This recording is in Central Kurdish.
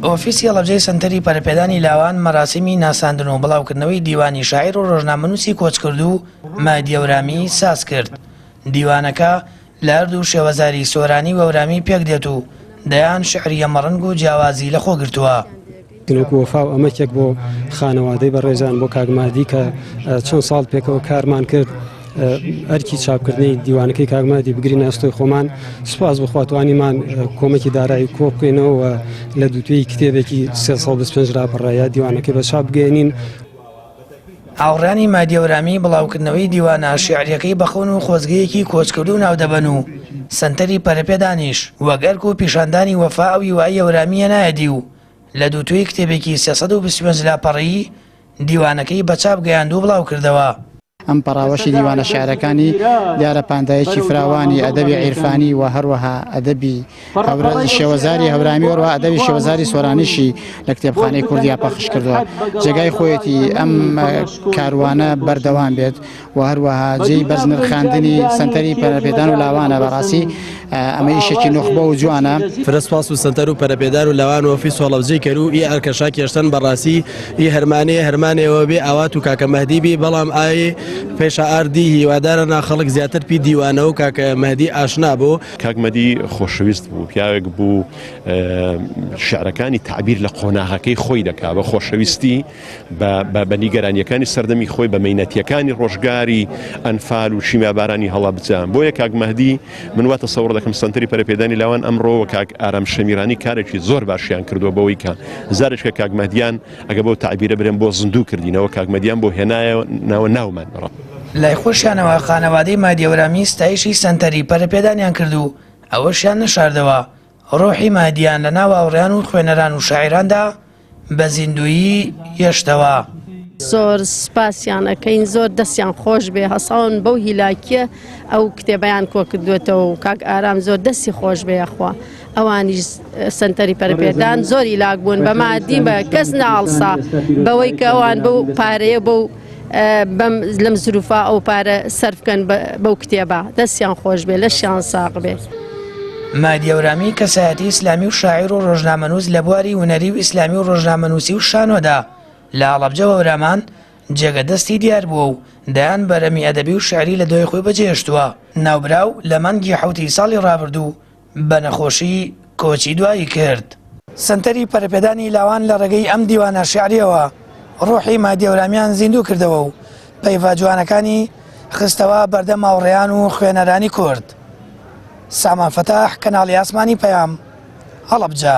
ئۆفیسی هەڵەبجەی سەنتەری پەرەپێدانی لاوان مەراسیمی ناساندن و بڵاوکردنەوەی دیوانی شاعیر و ڕۆژنامەنووسی کۆچکردوو مەهدی هەورامی ساز کرد. دیوانەکە لە هەردوو شێوەزاری سۆرانی و هەورامی پێکدێت و دەیان شیعری هەمەڕەنگ و جیاوازی لەخۆ گرتووە. وەکو وەفا و ئەمەکێک بۆ خانەوادەی بەڕێزان بۆ کاک مادی کە چەند ساڵ پێکەوە کارمان کرد ئەرکی چاپکردنی دیوانەکەی کاک مادی بگرین ئەستۆی خۆمان سوپاس بخوا توانیمان کۆمەکی دارایی کۆ بکەینەوە و لە دووتوێی کتێبێکی 325 لاپەڕەیە دیوانەکەی بە چاپ بگەیەنین. هاوڕێیانی مادی هەورامی بڵاوکردنەوەی دیوانە شیعرییەکەی بە خەون و خۆزگەیەکی کۆچکردوو ناودەبەن و سەنتەری پەرەپێدانیش وەک ئەرک و پیشاندانی وەفا ئەو هیوای هەورامییە نایەدی و لە دووتوێی کتێبێکی 325 لاپەڕەیی دیوانەکەی بە چاپ گەیاند و بڵاوکردەوە. ئەم پەڕاوەشی دیوانە شیعرەکانی دیارە پاندایەکی فراوانی ئەدەبی عیرفانی و هەروەها ئەدەبی شێوەزاری هەورامی وەروە ئەدەبی شێوەزاری سۆرانیشی لە کتێبخانەی کوردیا پەخش کردووە جێگای خۆیەتی ئەم کاروانە بەردەوام بێت و هەروەها جێی بەرز نرخاندنی سەنتەری پەرەپێدان و لاوانە بەڕاستی ئەمە ئیشێکی نوخبە و جوانە. فرە سپاس و سەنتەر و پەرەپێدان و لاوان و ئۆفیس هەڵەبجەی کەرو ئی ئەرکەشا کێشتەن بەڕاسی ئی هەرمانێ هەرمانێوە بێ ئاوات و کاکە مەهدی بی بەڵام ئای پێشا ئاردی هیوادارە نا خەڵک زیاتر پی دیوانە و کاکە مەهدی ئاشنا بۆ. کاک مەدی خۆشەویست بوو، پیاوێک بوو شیعرەکانی تەعبیر لە قۆناغەکەی خۆی دەکا بە خۆشەویستی بە نیگەرانییەکانی سەردەمی خۆی، بە مەینەتییەکانی ڕۆژگاری ئەنفال و شیمیابارانی هەڵەبجە. بۆیە کاک مەهدی من وا تەسەوڕ دەکەم سەنتەری پەرەپێدانی لاوان ئەمڕۆ و کاک ئارام شەمیرانی کارێکی زۆر باشیان کردووە بەوەی کە جارێکە کاک مەهدیان ئەگە بەو تەعبیرە برێم بۆ زیندوو کردینەوە کاک مەهدیان بۆ هێنایە ناوە ناومان. لای خۆشیانەوە خانەوادەی مەهدی هەورامی ستایشی سەنتەری پەرەپێدانیان کرد و ئەوەشیان نەشاردەوە ڕۆحی مەهدیان لە ناو هاوڕێیان و خوێنەران و شاعیراندا بە زیندوویی هێشتەوە. زۆر سپاسیان ئەکەین زۆر دەستیان خۆش بێ هەساون بەو هیلاکیە ئەو کتێبیان کۆکردوێتەوە و کاک ئارام زۆر دەستی خۆش بێ یاخوا ئەوانیش سەنتەری پەرپێدان زۆر هیلاک بوون بە مادی بە کەس ناڵسا بەوەی کە ئەوان بەو پارەیە بەو بەم لەم زروفا ئەو پارە سەرف بکەن بەو کتێبە دەستیان خۆش بێ لەشیان ساغ بێ. مەهدی هەورامی کەسایەتی ئیسلامی و شاعیر و ڕۆژنامەنووس لە بواری هونەری و ئیسلامی و ڕۆژنامەنووسی و شانۆدا لە هەڵەبجە و هەورامان جێگە دەستی دیار بووە و دەیان بەرهەمی ئەدەبی و شیعری لە دوای خۆی بەجێهێشتووە. ناوبراو لە مانگی حەوتی ساڵی ڕابردوو بە نەخۆشی کۆچی دوایی کرد. سەنتەری پەرەپێدانی لاوان لە ڕێگەی ئەم دیوانە شیعرییەوە ڕۆحی مەهدی هەورامیان زیندوو کردەوە و پەیڤە جوانەکانی خستەوە بەردەم هاوڕێیان و خوێنەرانی کورد. سامان فەتاح، کەناڵی ئاسمانی پەیام، هەڵەبجە.